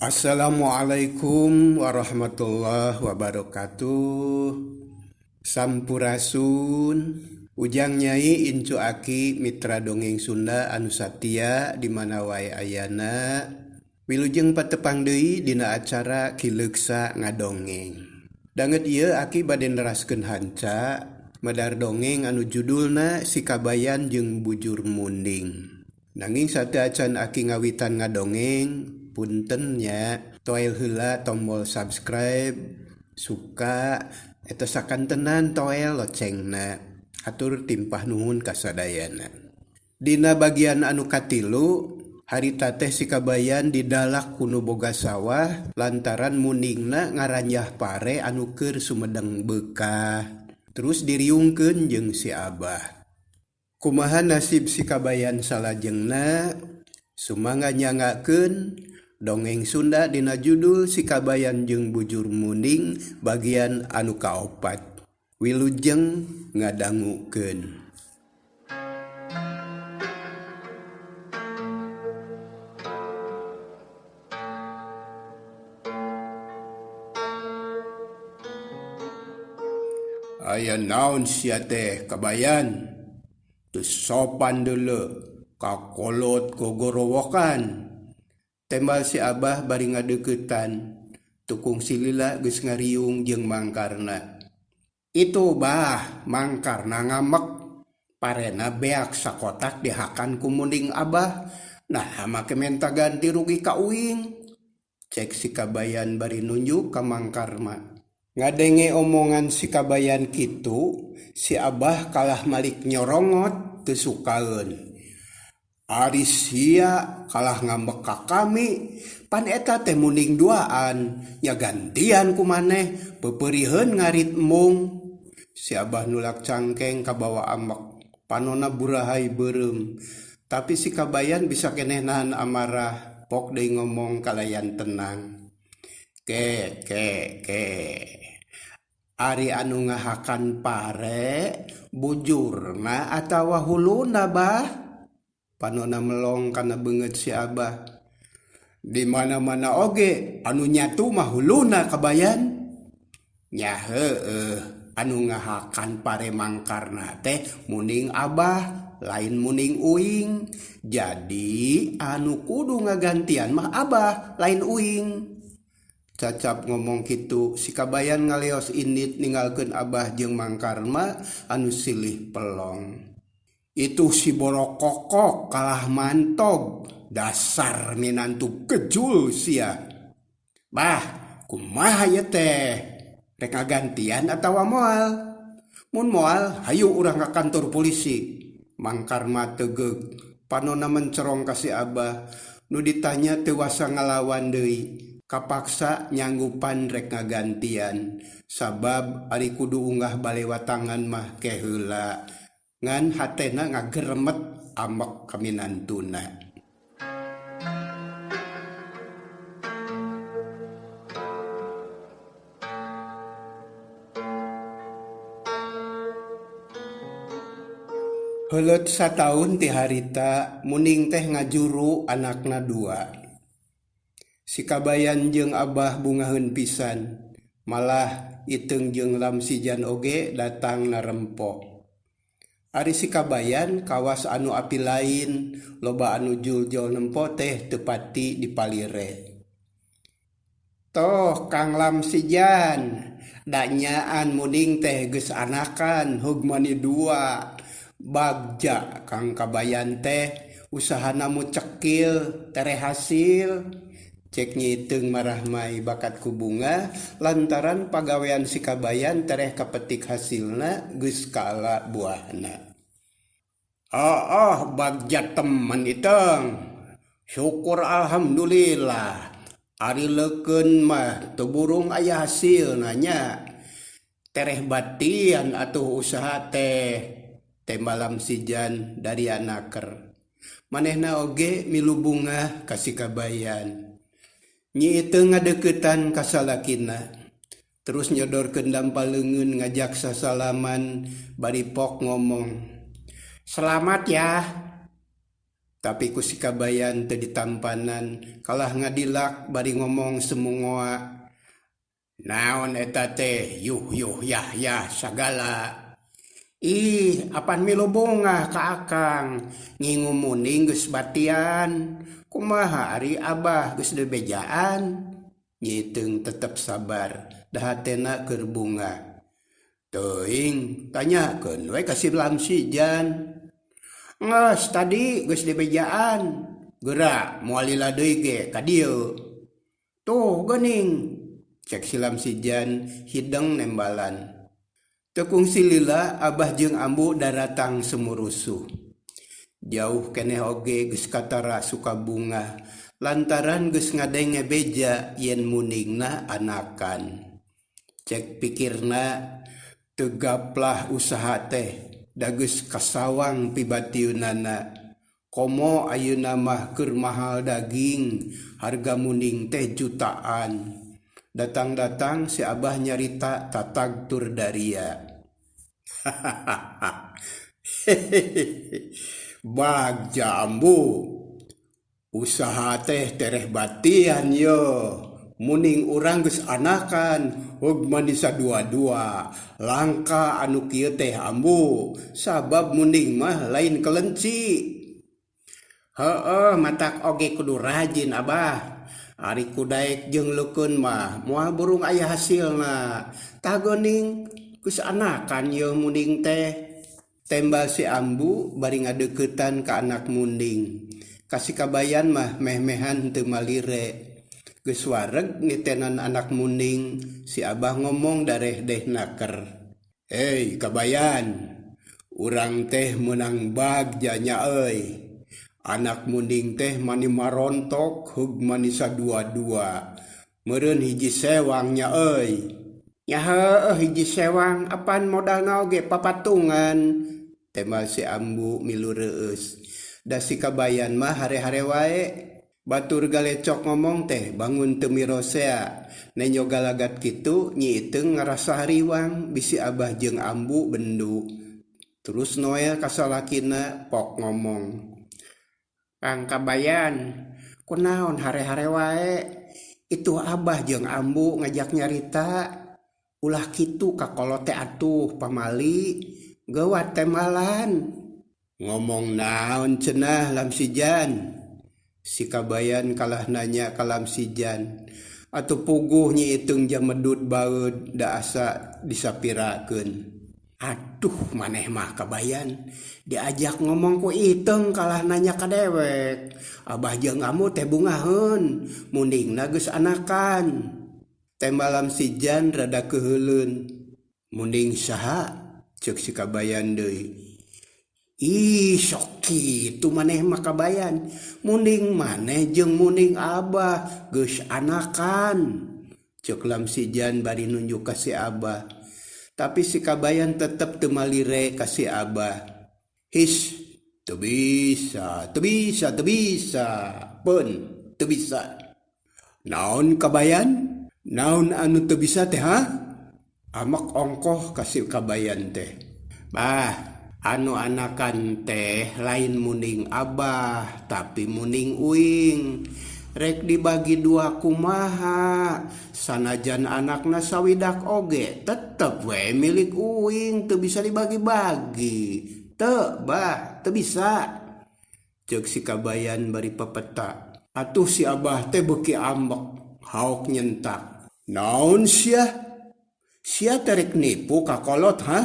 Assalamualaikum warahmatullahi wabarakatuh. Sampurasun. Ujang Nyai Incu Aki mitra dongeng Sunda anu satia di mana wae ayana. Wilujeng patepang deui dina acara Ki Leuksa Ngadongeng. Danget ieu Aki bade neraskeun hanca medar dongeng anu judulna Si Kabayan jeung Bujur Munding. Nanging sateuacan Aki ngawitan ngadongeng, punten nya, toel heula tombol subscribe, suka, eta sakantenan toel locengna. Hatur timpah nuhun ka sadayana. Dina bagian anu katilu, harita teh si Kabayan didalak ku nu boga sawah lantaran mundingna ngaranjah pare anu keur sumedeng beukah. Terus diriungkeun jeung si Abah. Kumaha nasib si Kabayan salajengna? Sumangga nyangakeun dongeng Sunda dina judul Si Kabayan jeung Bujur Munding bagian anu kaopat. Wilujeng ngadangukeun. Aya naon sia teh Kabayan? Teu sopan deuleu kakolot gogorowokan. Tembal si Abah bari ngadeuketan. Tukung si lila geus ngariung jeung mangkarna. Itu bah, mangkarna ngamek. Parena beak sakotak dihakan ku munding Abah. Naha make menta ganti rugi ka uing? Cek si Kabayan bari nunjuk ka Mang Karma. Ngadenge omongan si Kabayan kitu, si Abah kalah malik nyorongot teu sukaeun. Ari sia kalah ngambek ka kami, pan eta teh munding duaan, nya gantian ku maneh, peupeuriheun ngarit embung. Si Abah nulak cangkeng kabawa ambek, panonna burahai beureum. Tapi si Kabayan bisa keneh nahan amarah. Pok deui ngomong kalayan tenang. Ke ke ke. Ari anu ngahakan pare bujurna atawa huluna bah? Panonna melong kana beungeut si Abah. Di mana-mana oge anu nyatu mah huluna Kabayan. Nya heueuh anu ngahakan pare mangkarna teh munding Abah lain munding uing. Jadi anu kudu ngagantian mah Abah lain uing. Cacap ngomong kitu si Kabayan ngaleos indit ninggalkeun Abah jeung Mang Karma anu silih pelong. Itu si borokokok kalah mantog dasar minantu kejul sia. Bah, kumaha ieu teh? Rek ngagantian atawa moal? Mun moal, hayu urang ka kantor polisi. Mang Karma tegeug, panonna mencerong ka si Abah. Nu ditanya teu wasa ngalawan deui, kapaksa nyanggupan rek ngagantian. Sabab ari kudu unggah balewatangan mah ke heula. Ngan hatena ngageremet ambek ka minantuna. Heuleut sataun ti harita Muning teh ngajuru anakna dua. Si Kabayan jeung Abah bungaheun pisan, malah Iteung jeung Lamsijan oge datang narempo. Ari si Kabayan kawas anu api lain, loba anu juljol nempo teh teu pati dipalire. Toh Kang Lamsijan, da nyaan Muning teh geus anakan hugmani dua. Bagja Kang Kabayan teh usahana mu cekil tereh hasil. Cek Nyi Iteung marahmai bakat ku bunga lantaran pagawean si Kabayan tereh kapetik hasilna geus kaala buahna. Ooh bagja temen Iteung. Syukur alhamdulillah. Ari leukeun mah teu burung aya hasilna nya. Tereh batian atuh usaha teh. Teh malam sijan daria naker. Manehna oge milu bungah ka si Kabayan. Nyi Iteung ngadeuketan ka salakina. Terus nyodorkeun dampa leungeun ngajak sasalaman bari pok ngomong, Selamat ya. Tapi ku si Kabayan teu ditampanan, kalah ngadilak bari ngomong semungoa. Naon eta teh yuh yuh yah yah sagala. Ih, apan milu bungah ka akang, ngingu munding geus batian. Kumaha ari abah geus dibejaan? Nyi Iteung tetep sabar, da hatena keur bungah. Teuing, tanyakeun we ka si Lamsijan. Nges tadi geus dibejaan, geura moal lila deui ge ka dieu. Tuh geuning, cek si Lamsijan hideng nembalan. Teu kungsi lila abah jeung ambu daratang sumurusuh. Jauh keneh oge geus katara suka bungah lantaran geus ngadenge beja yen mundingna anakan. Cek pikirna teu gaplah usaha teh da geus kasawang pibatiunana. Komo ayeuna mah keur mahal daging, harga munding teh jutaan. Datang-datang si abah nyarita tatag tur daria. Hahaha. Hehehe. Bagja ambu. Usaha teh tereh batian yo. Muning urang geus anakan, hog mani sadua-dua. Langka anu kieu teh ambu, sabab munding mah lain kelenci. Heueuh matak oge kudu rajin abah. Ari ku daek jeung leukeun mah moal burung aya hasilna. Tah geuning geus anakan yeuh munding teh. Tembal si ambu bari ngadeuketan ka anak munding. Ka si kabayan mah meh-mehan teu malire. Geus wareg nitenan anak munding, si abah ngomong dareh-deh naker. Hei kabayan, urang teh meunang bagja nya euy. Anak munding teh mani marontok heug mani sadua-dua. Meureun hiji sewang nya euy. Nya heueuh hiji sewang apan modalna oge papatungan, tembal si ambu milu reueus. Da si kabayan mah hare-hare wae. Batur galecok ngomong teh bangun teu mirosea. Nenjo galagat kitu Nyi Iteung ngarasa hariwang bisi abah jeung ambu bendu. Terus Noel ka salakina pok ngomong. Kang Kabayan, kunaon hare-hare wae? Ituh abah jeung ambu ngajak nyarita. Ulah kitu ka kolot teh atuh pamali geuwat tembalan. Ngomong naon cenah Lamsijan? Si Kabayan kalah nanya ka Lamsijan. Atuh puguh Nyi Iteung jamedud baeud da asa disapirakeun. Aduh maneh mah Kabayan, diajak ngomong ku Iteung kalah nanya ka dewek. Abah jeung ambu teh bungaheun, mundingna geus anakan. Tembal Lamsijan rada keuheuleun. Munding saha? Ceuk si Kabayan deui. Ih sok kitu maneh mah Kabayan, munding maneh jeung munding abah geus anakan. Ceuk Lamsijan bari nunjuk ka si abah. Tapi si Kabayan tetep teu malire ka si abah. His, teu bisa, teu bisa, teu bisa, peun teu bisa. Naon Kabayan? Naon anu teu bisa teh ha? Amek ongkoh ka si Kabayan teh. Bah, anu anakan teh lain munding abah tapi munding uing. Rek dibagi dua kumaha, sanajan anakna sawidak oge tetep we milik uing, teu bisa dibagi-bagi. Teu bah, teu bisa. Ceuk si Kabayan bari pepeta. Atuh si abah teh beuki ambek, haok nyentak. Naon sia? Sia teh rek nipu ka kolot ha?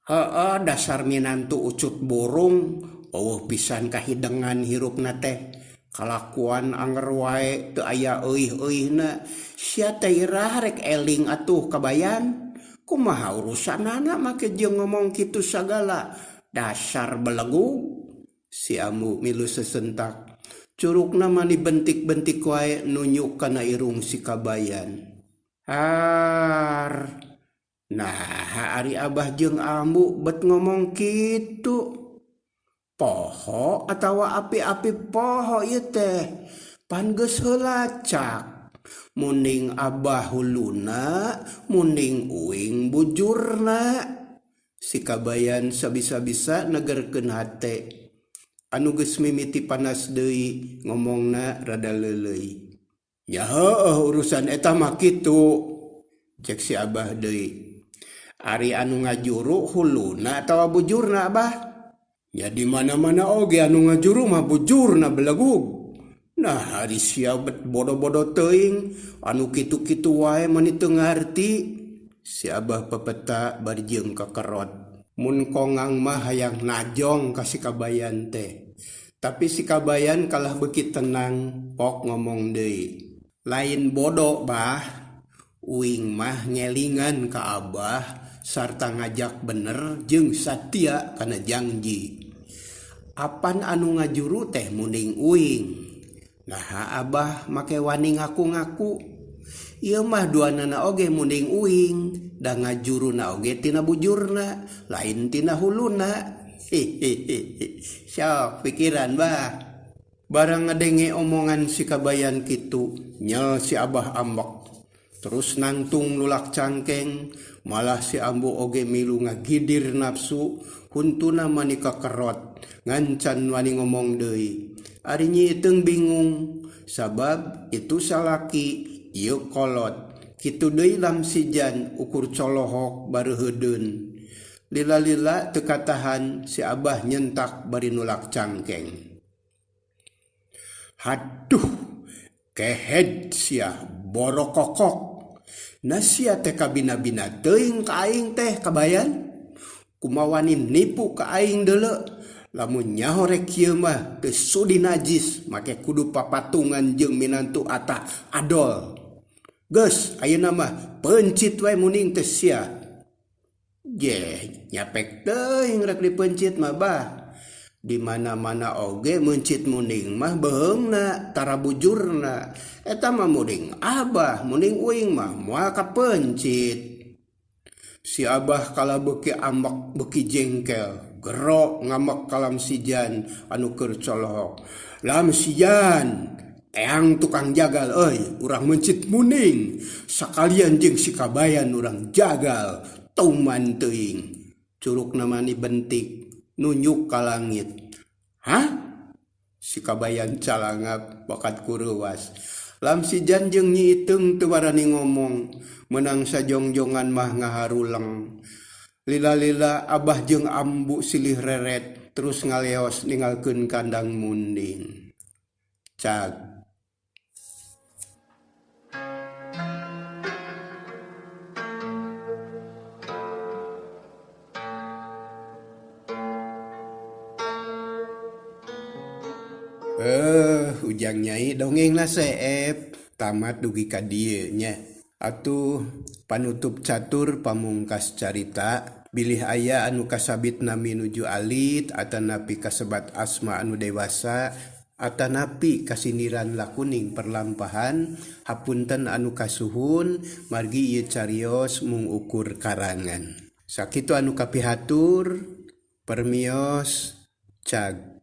Heeh dasar minantu ucut burung, eueuh pisan kahidengan hirupna teh. Kalakuan anger wae teu aya euih-euihna. Sia teh irah rek eling atuh Kabayan. Kumaha urusanana make jeung ngomong kitu sagala. Dasar belegug. Si ambu milu sesentak. Curugna mani bentik-bentik wae nunjuk kana irung si Kabayan. Har. Naha ari abah jeung ambu bet ngomong kitu. Poho atawa api-api poho ieu teh. Pan geus heula cak. Munding abah huluna, munding uing bujurna. Si Kabayan sabisa-bisa negerkeun hate. Anu geus mimiti panas deui ngomongna rada leuleuy. Nya heueuh urusan eta mah kitu, cek si Abah deui. Ari anu ngajuru huluna atawa bujurna Abah? Nya di mana-mana oge anu ngajuru mah bujurna belegug. Nah ari sia bet bodo-bodo teuing anu kitu-kitu wae mani teu ngarti. Si Abah pepeta bari jeung kekerot. Mun kongang mah hayang najong ka si Kabayan teh. Tapi si Kabayan kalah beuki tenang pok ngomong deui. Lain bodo Bah, uing mah ngelingan ka Abah sarta ngajak bener jeung satia kana jangji. Apan anu ngajuru teh munding uing. Naha Abah make wani ngaku-ngaku. Ieu mah duanana oge munding uing, da ngajuruna oge tina bujurna, lain tina huluna. Hihihi. Sok pikiran Bah. Barang ngadenge omongan si Kabayan kitu, nyel si Abah ambek. Terus nangtung nulak cangkeng, malah si Ambu oge milu ngagidir nafsu, huntuna mani kakerot, ngan can wani ngomong deui. Ari Nyi Iteung bingung, sabab itu salaki, ieu kolot. Kitu deui Lamsijan ukur colohok bareuheudeun. Lila-lila teu katahan si Abah nyentak bari nulak cangkeng. Haduh, kehed sia borokokok. Na sia teh kabina-bina teuing ka aing teh kabayan. Kumaha wani nipu ka aing deuleu. Lamun nyaho rek kieu mah teu sudi najis make kudu papatungan jeung minantu atah adol. Geus ayeuna mah peuncit wae muning teh sia. Jeh, nyapek teuing rek dipeuncit mah bah. Di mana-mana oge meuncit muning mah beheungna tara bujurna. Eta mah muning Abah, muning uing mah moal kapeuncit. Si Abah kala beuki ambek beuki jengkel, gero ngamek ka Lamsijan anu keur colohok. Lamsijan, teang tukang jagal euy, urang meuncit muning, sakalian jeung si Kabayan urang jagal, tuman teuing. Curugna mani bentik, nunjuk ka langit. Hah? Si Kabayan calangap bakat kureuwas. Lamsijan jeung Nyi Iteung teu barani ngomong, meunang sajongjongan mah ngaharuleng. Lila-lila Abah jeung Ambu silih reret terus ngaleos ninggalkeun kandang munding. Cag. Eh, ujang nyai dongengna seep tamat dugi ka dieu nya. Atuh panutup catur pamungkas carita bilih aya anu kasabit nami nuju alit atanapi kasebat asma anu dewasa atanapi kasindiran lakuning perlampahan hapunten anu kasuhun margi ieu carios mung ukur karangan. Sakitu anu kapihatur, permios, cag.